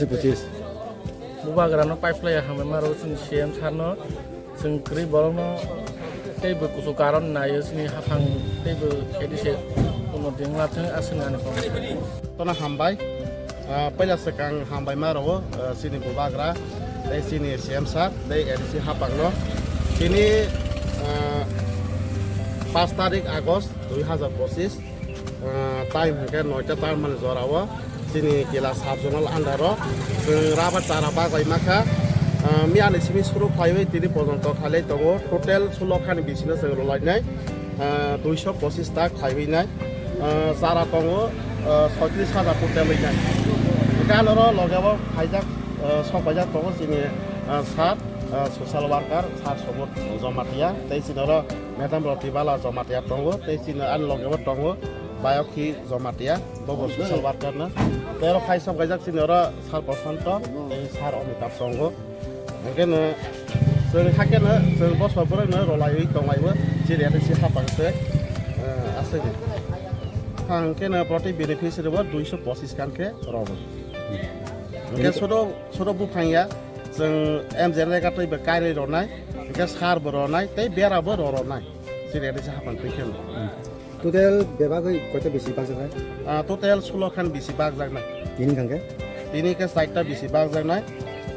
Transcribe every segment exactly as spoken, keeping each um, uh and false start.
Pachis. Bubagrano pipeline hambai maro chini C M sir no, chwng kwrwi borokno teibo kuchuk karon naio chini haphang teibo A D C unnoti wnglathwng aswk ani kok. Tono hambai, ah, puila swkang hambai maro, ah, chini bubagra tei chini C M sir tei A D C haphangno. Chini, ah, paanch tarik August dui hazar pochis, ah, time hwnkhe noita tar mani jorao chini Kila sub zonal under o chwng rubber chara bagwi makha. Ah, miyani simi suru khlaiwi tini pojonto khailai tongo, total sulo khani bisino chwng rwlainai, ah, duiso pochis ta khlaiwi nai, ah, chara tongo, ah, soitris hajar total wi nai. Hwnkhe anoro logeo khaijak, ah, sok paijak tongo chini, ah, sir, ah, social worker sir Somod Jomatia tei chini oro Madam Rotibala Jomatia tongo, tei chini ani logeo tongo Bayokhi Jomatia, bobo social worker no. Tei oro khai sok kaijak chini oro sir Bosonto, tei sir Amitabh tongo. Hwnkhe no chwng hakhe no chwng boso borok no rwlaiwi tonglaio, chini A D C haphang se, eh, aswk. Hwnkhe no proti beneficiary bo duiso pochis khan khe rogo. Hwnkhe sodo, sodo buphang ya, chwng M J N rega tei bai kairwi rwnai, hwnkhe sir bo rwnai, tei bera bo rw rwnai. Chini A D C haphang twi khe no. Total bebagwi koito bisi bakjaknai? Ah, total sulo khan bisi bakjaknai. Tini hwnkhe? Tini khe chaita bisi bakjaknai.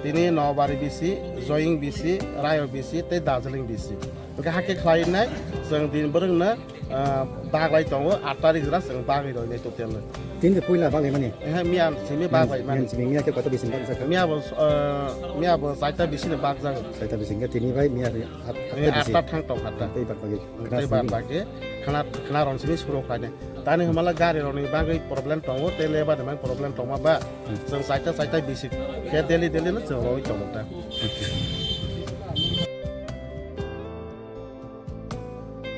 Tini Nobari bisi, Joying bisi, Rayo bisi, tei Darjeeling bisi. Hwnkhe hakhe khlainai, chwng din bwrwngno, ah, baglai tongo, aat tarik jora chwng bagwi rwnai total no. Tini puila bagwi mani? Ehe, miya simi bagwi mani. Miya simi, miya khe koito bisi bakjak? Miya bo, ah, miya bo chaita bisi no bakjak. Chaita bisi hwnkhe tini bai miya bai aat, aat Atta bisi. Atta thang tong atta. Tei bak bagwi. Tei bak bagwi khana, khana rong simi suru khlainai. Tani hwnmala gari rokni bagwi problem tongo, tei lebar ni bagwi problem tongma ba. Hmm. Chwng chaita chaita bisi khe daily daily no chwng rogwi tongo ta.